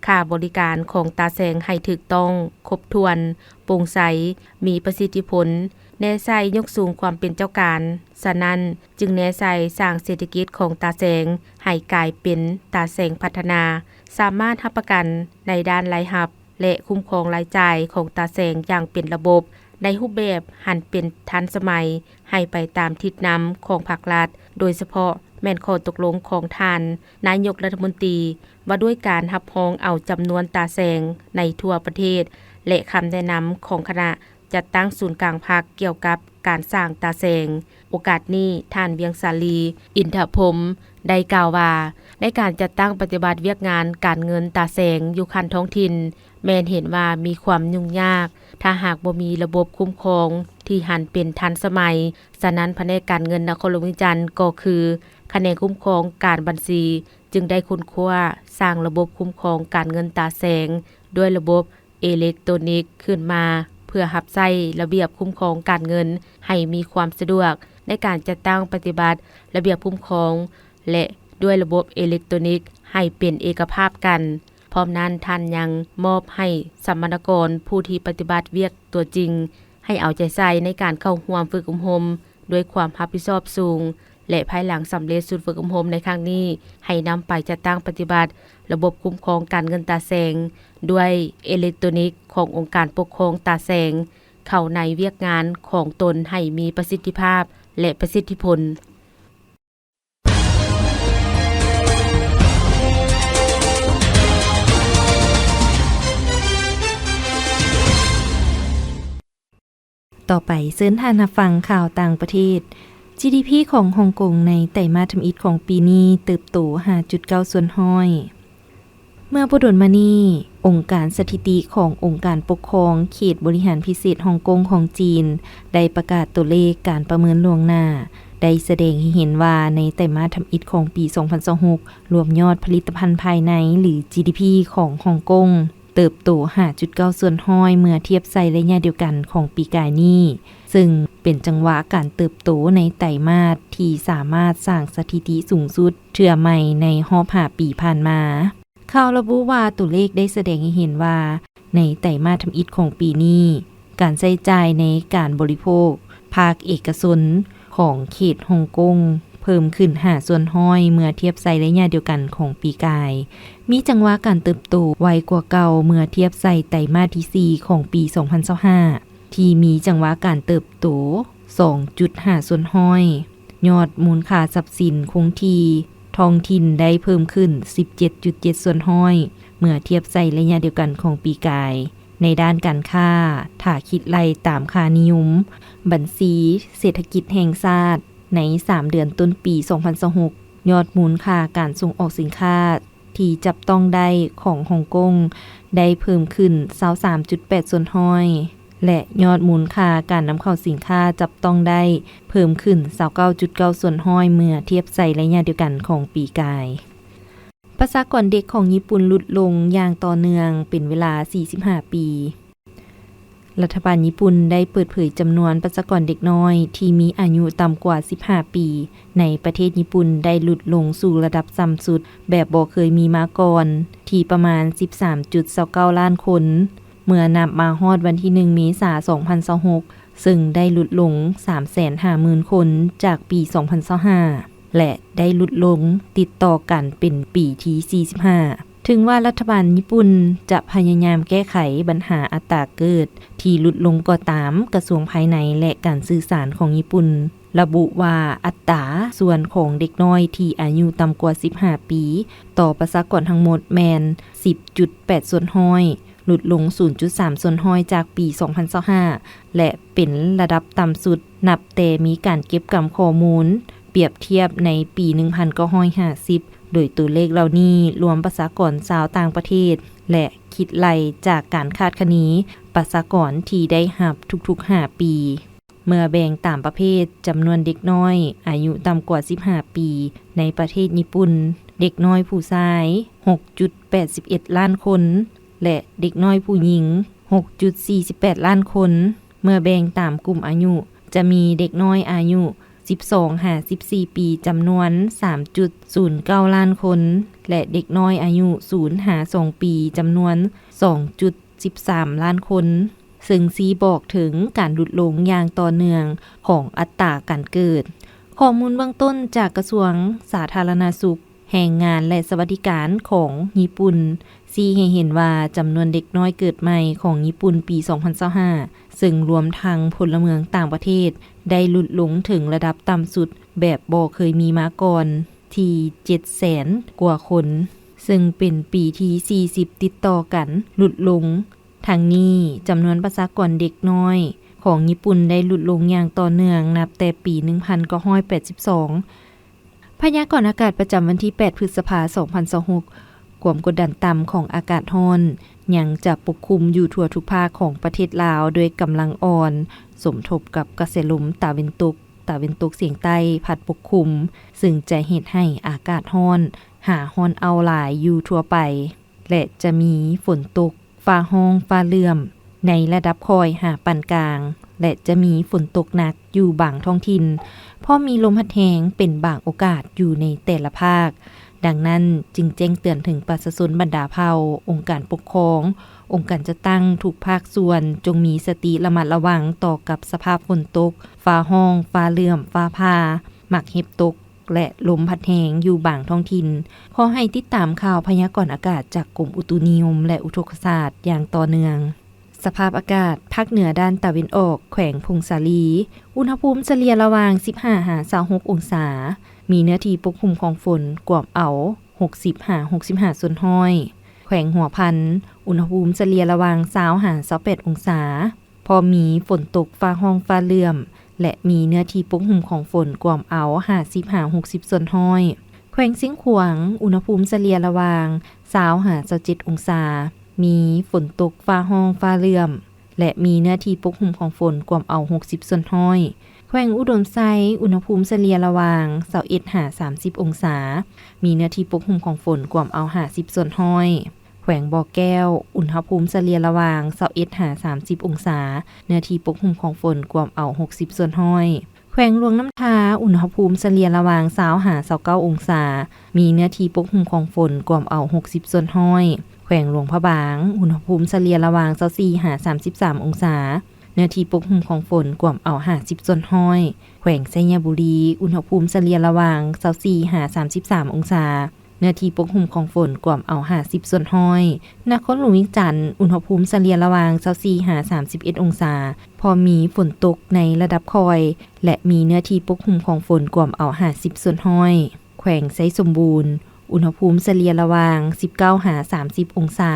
ຄ່າບໍລິການຂອງຕາແສງໃຫ້ຖືກຕ້ອງ, ຄົບຖ້ວນ, ໂປ່ງໃສ, ມີປະສິດທິຜົນ, ແນໃສ່ຍົກສູງຄວາມເປັນເຈົ້າການ. ສະນັ້ນ, ຈຶ່ງແນໃສ່ສ້າງເສດຖະກິດຂອງຕາແສງໃຫ້ກາຍເປັນຕາແສງພັດທະນາ, ສາມາດຮັບປະກັນໃນດ້ານລາຍຮັບ ແລະ ຄຸ້ມຄອງລາຍຈ່າຍຂອງຕາແສງຢ່າງເປັນລະບົບ, ໃນຮູບແບບຫັນເປັນທັນສະໄໝ, ໃຫ້ໄປຕາມທິດນຳຂອງພາກລັດ, ໂດຍສະເພາະແມ່ນຂໍ້ຕົກລົງຂອງທ່ານນາຍົກລັດຖະມົນຕີ ວ່າດ້ວຍການຮັບຮອງເອົາຈຳນວນຕາແສງໃນທົ່ວປະເທດ ແລະ ຄຳແນະນຳຂອງຄະນະ ຈັດຕັ້ງສູນກາງພັກກ່ຽວກັບການສ້າງຕາແສງ. ໂອກາດນີ້, ທ່ານ ວຽງສາລີ ອິນທະພົມ ໄດ້ກ່າວວ່າ ໃນການຈັດຕັ້ງປະຕິບັດວຽກງານການເງິນຕາແສງຢູ່ຂັ້ນທ້ອງຖິ່ນ ແມ່ນເຫັນວ່າມີຄວາມຫຍຸ້ງຍາກ ຖ້າຫາກບໍ່ມີລະບົບຄຸ້ມຄອງທີ່ຫັນເປັນທັນສະໄໝ. ສະນັ້ນ, ພະແນກການເງິນນະຄອນຫຼວງວຽງຈັນ ກໍຄືຂະແໜງຄຸ້ມຄອງການບັນຊີ ຈຶ່ງໄດ້ຄົ້ນຄວ້າສ້າງລະບົບຄຸ້ມຄອງການເງິນຕາແສງ ດ້ວຍລະບົບ ເອເລັກໂຕນິກຂຶ້ນມາ ເພື່ອຮັບໃຊ້ລະບຽບຄຸ້ມຄອງການເງິນໃຫ້ມີຄວາມສະດວກໃນການຈັດຕັ້ງປະຕິບັດລະບຽບຄຸ້ມຄອງ ແລະ ດ້ວຍລະບົບເອເລັກໂຕນິກໃຫ້ເປັນເອກະພາບກັນ. ພ້ອມນັ້ນ, ທ່ານຍັງມອບໃຫ້ສຳມະນາກອນຜູ້ທີ່ປະຕິບັດວຽກຕົວຈິງ ໃຫ້ເອົາໃຈໃສ່ໃນການເຂົ້າຮ່ວມຝຶກອົບຮົມດ້ວຍຄວາມຮັບຜິດຊອບສູງ ແລະ ພາຍຫຼັງສຳເລັດຊຸດຝຶກອົບຮົມໃນຄັ້ງນີ້ ໃຫ້ນຳໄປຈັດຕັ້ງປະຕິບັດລະບົບຄຸ້ມຄອງການເງິນຕາແສງດ້ວຍເອເລັກໂຕນິກຂອງອົງການປົກຄອງຕາແສງ ເຂົ້າໃນວຽກງານຂອງຕົນໃຫ້ມີປະສິດທິພາບ ແລະ ປະສິດທິຜົນ. ຕໍ່ໄປ, ເຊີນທ່ານຮັບຟັງຂ່າວຕ່າງປະເທດ. ຈີດີພີຂອງຮົງກົງໃນໄຕມາດທຳອິດຂອງປີນີ້ເຕີບໂຕຫ້າຈຸດເກົ້າສ່ວນຮ້ອຍ. ເມື່ອບໍ່ດົນມານີ້, ອົງການສະຖິຕິຂອງອົງການປົກຄອງເຂດບໍລິຫານພິເສດຮົງກົງຂອງຈີນ ໄດ້ປະກາດຕົວເລກການປະເມີນລ່ວງໜ້າ ໄດ້ສະແດງໃຫ້ເຫັນວ່າໃນໄຕມາດທຳອິດຂອງປີສອງພັນຊາວຫົກ ລວມຍອດຜະລິດຕະພັນພາຍໃນ ຫຼື ຈີດີພີ ຂອງຮົງກົງ ເຕີບໂຕຫ້າຈຸດເກົ້າສ່ວນຮ້ອຍ ເມື່ອທຽບໃສ່ໄລຍະດຽວກັນຂອງປີກາຍນີ້, ເຊິ່ງເປັນຈັງຫວະການເຕີບໂຕໃນໄຕມາດທີ່ສາມາດສ້າງສະຖິຕິສູງສຸດເທື່ອໃໝ່ໃນຮອບຫ້າປີຜ່ານມາ. ຂ່າວລະບຸວ່າຕົວເລກໄດ້ສະແດງໃຫ້ເຫັນວ່າ ໃນໄຕມາດທຳອິດຂອງປີນີ້, ການໃຊ້ຈ່າຍໃນການບໍລິໂພກພາກເອກະຊົນຂອງເຂດຮົງກົງເພີ່ມຂຶ້ນຫ້າສ່ວນຮ້ອຍ ເມື່ອທຽບໃສ່ໄລຍະດຽວກັນຂອງປີກາຍ, ມີຈັງຫວະການເຕີບໂຕໄວກວ່າເກົ່າເມື່ອທຽບໃສ່ໄຕມາດທີສີ່ຂອງປີສອງພັນຊາວຫ້າ ທີ່ມີຈັງຫວະການເຕີບໂຕສອງຈຸດຫ້າສ່ວນຮ້ອຍ. ຍອດມູນຄ່າຊັບສິນຄົງທີ່ທ້ອງຖິ່ນໄດ້ເພີ່ມຂຶ້ນສິບເຈັດຈຸດເຈັດສ່ວນຮ້ອຍ ເມື່ອທຽບໃສ່ໄລຍະດຽວກັນຂອງປີກາຍ. ໃນດ້ານການຄ້າ, ຖ້າຄິດໄລ່ຕາມຄ່ານິຍົມບັນຊີເສດຖະກິດແຫ່ງຊາດ ໃນສາມເດືອນຕົ້ນປີສອງພັນຊາວຫົກ, ຍອດມູນຄ່າການສົ່ງອອກສິນຄ້າທີ່ຈັບຕ້ອງໄດ້ຂອງຮົງກົງໄດ້ເພີ່ມຂຶ້ນຊາວສາມຈຸດແປດສ່ວນຮ້ອຍ ແລະ ຍອດມູນຄ່າການນຳເຂົ້າສິນຄ້າຈັບຕ້ອງໄດ້ເພີ່ມຂຶ້ນຊາວເກົ້າຈຸດເກົ້າສ່ວນຮ້ອຍ ເມື່ອທຽບໃສ່ໄລຍະດຽວກັນຂອງປີກາຍ. ປະຊາກອນເດັກຂອງຍີ່ປຸ່ນຫຼຸດລົງຢ່າງຕໍ່ເນື່ອງເປັນເວລາສີ່ສິບຫ້າປີ. ລັດຖະບານຍີ່ປຸ່ນໄດ້ເປີດເຜີຍຈຳນວນປະຊາກອນເດັກນ້ອຍທີ່ມີອາຍຸຕ່ຳກວ່າສິບຫ້າປີ ໃນປະເທດຍີ່ປຸ່ນໄດ້ຫຼຸດລົງສູ່ລະດັບຕ່ຳສຸດແບບບໍ່ເຄີຍມີມາກ່ອນ ທີ່ປະມານສິບສາມຈຸດຊາວເກົ້າລ້ານຄົນ ເມື່ອນັບມາຮອດວັນທີໜຶ່ງ ເມສາ ສອງພັນຊາວຫົກ ເຊິ່ງໄດ້ຫຼຸດລົງສາມແສນຫ້າໝື່ນຄົນຈາກປີສອງພັນຊາວຫ້າ ແລະ ໄດ້ຫຼຸດລົງຕິດຕໍ່ກັນເປັນປີທີສີ່ສິບຫ້າ. ເຖິງວ່າລັດຖະບານຍີ່ປຸ່ນຈະພະຍາຍາມແກ້ໄຂບັນຫາອັດຕາເກີດທີ່ຫຼຸດລົງກໍຕາມ, ກະຊວງພາຍໃນ ແລະ ການສື່ສານຂອງຍີ່ປຸ່ນລະບຸວ່າ ອັດຕາສ່ວນຂອງເດັກນ້ອຍທີ່ອາຍຸຕ່ຳກວ່າສິບຫ້າປີ ຕໍ່ປະຊາກອນທັງໝົດແມ່ນສິບຈຸດແປດສ່ວນຮ້ອຍ, ຫຼຸດລົງສູນຈຸດສາມສ່ວນຮ້ອຍຈາກປີສອງພັນຊາວຫ້າ ແລະ ເປັນລະດັບຕ່ຳສຸດນັບແຕ່ມີການເກັບກຳຂໍ້ມູນປຽບທຽບໃນປີໜຶ່ງພັນເກົ້າຮ້ອຍຫ້າສິບ, ໂດຍຕົວເລກເຫຼົ່ານີ້ລວມປະຊາກອນຊາວຕ່າງປະເທດ ແລະ ຄິດໄລ່ຈາກການຄາດຄະເນປະຊາກອນທີ່ໄດ້ຮັບທຸກໆຫ້າປີ. ເມື່ອແບ່ງຕາມປະເພດ, ຈຳນວນເດັກນ້ອຍອາຍຸຕ່ຳກວ່າສິບຫ້າປີໃນປະເທດຍີ່ປຸ່ນ, ເດັກນ້ອຍຜູ້ຊາຍ ຫົກຈຸດແປດສິບເອັດລ້ານຄົນ ແລະ ເດັກນ້ອຍຜູ້ຍິງ ຫົກຈຸດສີ່ສິບແປດລ້ານຄົນ. ເມື່ອແບ່ງຕາມກຸ່ມອາຍຸ, ຈະມີເດັກນ້ອຍອາຍຸ ສິບສອງຫາສິບສີ່ປີ ຈຳນວນ ສາມຈຸດສູນເກົ້າລ້ານຄົນ ແລະ ເດັກນ້ອຍອາຍຸ ສູນຫາສອງປີ ຈຳນວນ ສອງຈຸດສິບສາມລ້ານຄົນ, ເຊິ່ງຊີ້ບອກເຖິງການຫຼຸດລົງຢ່າງຕໍ່ເນື່ອງຂອງອັດຕາການເກີດ. ຂໍ້ມູນເບື້ອງຕົ້ນຈາກກະຊວງສາທາລະນະສຸກ, ແຮງງານ ແລະ ສະຫວັດດີການຂອງຍີ່ປຸ່ນ ຊີ້ໃຫ້ເຫັນວ່າຈຳນວນເດັກນ້ອຍເກີດໃໝ່ຂອງຍີ່ປຸ່ນປີສອງພັນຊາວຫ້າ ເຊິ່ງລວມທັງພົນລະເມືອງຕ່າງປະເທດ ໄດ້ຫຼຸດລົງເຖິງລະດັບຕ່ຳສຸດແບບບໍ່ເຄີຍມີມາກ່ອນ ທີ່ເຈັດແສນກວ່າຄົນ, ເຊິ່ງເປັນປີທີສີ່ສິບຕິດຕໍ່ກັນຫຼຸດລົງ. ທັງນີ້, ຈຳນວນປະຊາກອນເດັກນ້ອຍຂອງຍີ່ປຸ່ນໄດ້ຫຼຸດລົງຢ່າງຕໍ່ເນື່ອງນັບແຕ່ປີໜຶ່ງພັນເກົ້າຮ້ອຍແປດສິບສອງ. ພະຍາກອນອາກາດປະຈຳວັນທີແປດ ພຶດສະພາ ສອງພັນຊາວຫົກ, ຄວາມກົດດັນຕ່ຳຂອງອາກາດຮ້ອນຍັງຈະປົກຄຸມຢູ່ທົ່ວທຸກພາກຂອງປະເທດລາວດ້ວຍກຳລັງອ່ອນ, ສົມທົບກັບກະແສລົມຕາເວັນຕົກ, ຕາເວັນຕົກສຽງໃຕ້ພັດປົກຄຸມ, ເຊິ່ງຈະເຮັດໃຫ້ອາກາດຮ້ອນຫາຮ້ອນເອົ້າຫຼາຍຢູ່ທົ່ວໄປ ແລະ ຈະມີຝົນຕົກ ຟ້າຮ້ອງຟ້າເຫຼື້ອມໃນລະດັບຄ່ອຍຫາປານກາງ ແລະ ຈະມີຝົນຕົກໜັກຢູ່ບາງທ້ອງຖິ່ນ, ພ້ອມມີລົມພັດແຮງເປັນບາງໂອກາດຢູ່ໃນແຕ່ລະພາກ. ດັ່ງນັ້ນ, ຈຶ່ງແຈ້ງເຕືອນເຖິງປະຊາຊົນບັນດາເຜົ່າ, ອົງການປົກຄອງ, ອົງການຈັດຕັ້ງທຸກພາກສ່ວນ ຈົ່ງມີສະຕິລະມັດລະວັງຕໍ່ກັບສະພາບຝົນຕົກ, ຟ້າຮ້ອງ, ຟ້າເຫຼື້ອມ, ຟ້າຜ່າ, ໝາກເຫັບຕົກ ແລະ ລົມພັດແຮງຢູ່ບາງທ້ອງຖິ່ນ. ຂໍໃຫ້ຕິດຕາມຂ່າວພະຍາກອນອາກາດຈາກກົມອຸຕຸນິຍົມ ແລະ ອຸທົກກະສາດຢ່າງຕໍ່ເນື່ອງ. ສະພາບອາກາດ, ພາກເໜືອດ້ານຕາເວັນອອກ, ແຂວງຜົ້ງສາລີ, ອຸນຫະພູມສະເລ່ຍລະຫວ່າງສິບຫ້າຫາຊາວຫົກອົງສາ, ມີເນື້ອທີ່ປົກຄຸມຂອງຝົນກວມເອົາຫົກສິບຫາຫົກສິບຫ້າສ່ວນຮ້ອຍ. ແຂວງຫົວພັນ, ອຸນຫະພູມສະເລ່ຍລະຫວ່າງຊາວຫາຊາວແປດອົງສາ. ພໍມີຝົນຕົກ ຟ້າຮ້ອງ ຟ້າເຫຼື້ອມ ແລະ ມີເນື້ອທີ່ປົກຫຸ້ມຂອງຝົນກວມເອົາຫ້າສິບຫາຫົກສິບສ່ວນຮ້ອຍ. ແຂວງຊຽງຂວາງ, ອຸນຫະພູມສະເລ່ຍລະຫວ່າງຊາວຫາຊາວເຈັດອົງສາ, ມີຝົນຕົກ ຟ້າຮ້ອງ ຟ້າເຫຼື້ອມ ແລະ ມີເນື້ອທີ່ປົກຫຸ້ມຂອງຝົນກວມເອົາຫົກສິບສ່ວນຮ້ອຍ. ແຂວງອຸດົມໄຊ, ອຸນຫະພູມສະເລ່ຍລະຫວ່າງຊາວເອັດຫາສາມສິບອົງສາ, ມີເນື້ອທີ່ປົກຫຸ້ມຂອງຝົນກວມເອົາຫ້າສິບສ່ວນຮ້ອຍ. ແຂວງບໍ່ແກ້ວ, ອຸນຫະພູມສະເລ່ຍລະຫວ່າງຊາວເອັດຫາສາມສິບອົງສາ, ເນື້ອທີ່ປົກຫຸ້ມຂອງຝົນກວມເອົາຫົກສິບສ່ວນຮ້ອຍ. ແຂວງຫຼວງນ້ຳທາ, ອຸນຫະພູມສະເລ່ຍລະຫວ່າງຊາວຫາຊາວເກົ້າອົງສາ, ມີເນື້ອທີ່ປົກຫຸ້ມຂອງຝົນກວມເອົາຫົກສິບສ່ວນຮ້ອຍ. ແຂວງຫຼວງພະບາງ, ອຸນຫະພູມສະເລ່ຍລະຫວ່າງຊາວສີ່ຫາສາມສິບສາມອົງສາ, ເນື້ອທີ່ປົກຫຸ້ມຂອງຝົນກວມເອົາຫ້າສິບສ່ວນຮ້ອຍ. ແຂວງໄຊຍະບູລີ, ອຸນຫະພູມສະເລ່ຍລະຫວ່າງຊາວສີ່ຫາສາມສິບສາມອົງສາ, ເນື້ອທີ່ປົກຫຸ້ມຂອງຝົນກວມເອົາຫ້າສິບສ່ວນຮ້ອຍ. ນະຄອນຫຼວງວຽງຈັນ, ອຸນຫະພູມສະເລ່ຍລະຫວ່າງຊາວສີ່ຫາສາມສິບເອັດອົງສາ, ພໍມີຝົນຕົກໃນລະດັບຄ່ອຍ ແລະ ມີເນື້ອທີ່ປົກຫຸ້ມຂອງຝົນກວມເອົາຫ້າສິບສ່ວນຮ້ອຍ. ແຂວງໄຊສົມບູນ, ອຸນຫະພູມສະເລ່ຍລະຫວ່າງສິບເກົ້າຫາສາມສິບອົງສາ,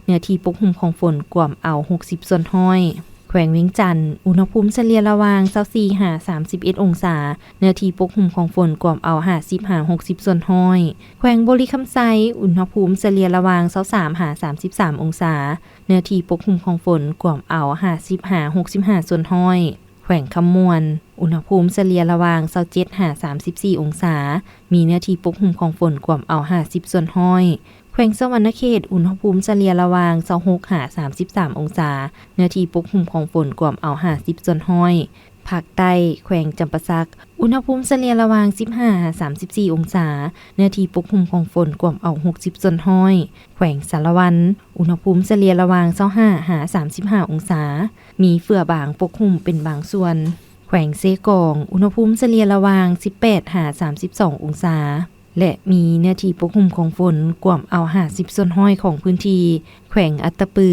ເນື້ອທີ່ປົກຫຸ້ມຂອງຝົນກວມເອົາຫົກສິບສ່ວນຮ້ອຍ. ແຂວງວຽງຈັນ, ອຸນຫະພູມສະເລ່ຍລະຫວ່າງຊາວສີ່ຫາສາມສິບເອັດອົງສາ, ເນື້ອທີ່ປົກຫຸ້ມຂອງຝົນກວມເອົາຫ້າສິບຫາຫົກສິບສ່ວນຮ້ອຍ. ແຂວງບໍລິຄຳໄຊ, ອຸນຫະພູມສະເລ່ຍລະຫວ່າງຊາວສາມຫາສາມສິບສາມອົງສາ, ເນື້ອທີ່ປົກຫຸ້ມຂອງຝົນກວມເອົາຫ້າສິບຫາຫົກສິບຫ້າສ່ວນຮ້ອຍ. ແຂວງຄຳມ່ວນ, ອຸນຫະພູມສະເລ່ຍລະຫວ່າງຊາວເຈັດຫາສາມສິບສີ່ອົງສາ, ມີເນື້ອທີ່ປົກຫຸ້ມຂອງຝົນກວມເອົາຫ້າສິບສ່ວນຮ້ອຍ. ແຂວງສະຫວັນນະເຂດ, ອຸນຫະພູມສະເລ່ຍລະຫວ່າງຊາວຫົກຫາສາມສິບສາມອົງສາ, ເນື້ອທີ່ປົກຫຸ້ມຂອງຝົນກວມເອົາຫ້າສິບສ່ວນຮ້ອຍ. ພາກໃຕ້, ແຂວງຈຳປາສັກ, ອຸນຫະພູມສະເລ່ຍລະຫວ່າງສິບຫ້າຫາສາມສິບສີ່ອົງສາ, ເນື້ອທີ່ປົກຫຸ້ມຂອງຝົນກວມເອົາຫົກສິບສ່ວນຮ້ອຍ. ແຂວງສາລະວັນ, ອຸນຫະພູມສະເລ່ຍລະຫວ່າງຊາວຫ້າຫາສາມສິບຫ້າອົງສາ, ມີເຝື້ອບາງປົກຫຸ້ມເປັນບາງສ່ວນ. ແຂວງເຊກອງ, ອຸນຫະພູມສະເລ່ຍລະຫວ່າງສິບແປດຫາສາມສິບສອງອົງສາ ແລະ ມີເນື້ອທີ່ປົກຫຸ້ມຂອງຝົນກວມເອົາຫ້າສິບສ່ວນຮ້ອຍຂອງພື້ນທີ່. ແຂວງອັດຕະປື,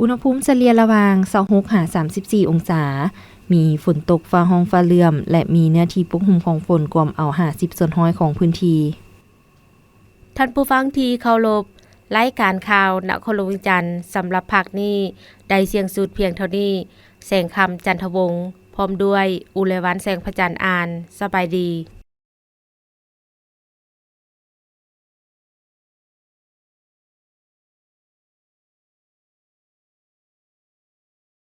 ອຸນຫະພູມສະເລ່ຍລະຫວ່າງຊາວຫົກຫາສາມສິບສີ່ອົງສາ, ມີຝົນຕົກ ຟ້າຮ້ອງ ຟ້າເຫຼື້ອມ ແລະ ມີເນື້ອທີ່ປົກຫຸ້ມຂອງຝົນກວມເອົາຫ້າສິບສ່ວນຮ້ອຍຂອງພື້ນທີ່. ທ່ານຜູ້ຟັງທີ່ເຄົາລົບ, ລາຍການຂ່າວນະຄອນຫຼວງວຽງຈັນສຳລັບພາກນີ້ໄດ້ສິ້ນສຸດພຽງເທົ່ານີ້. ແສງຄຳ ຈັນທະວົງ ພ້ອມດ້ວຍ ອຸໄລວັນ ແສງພະຈັນ ອ່ານ. ສະບາຍດີ.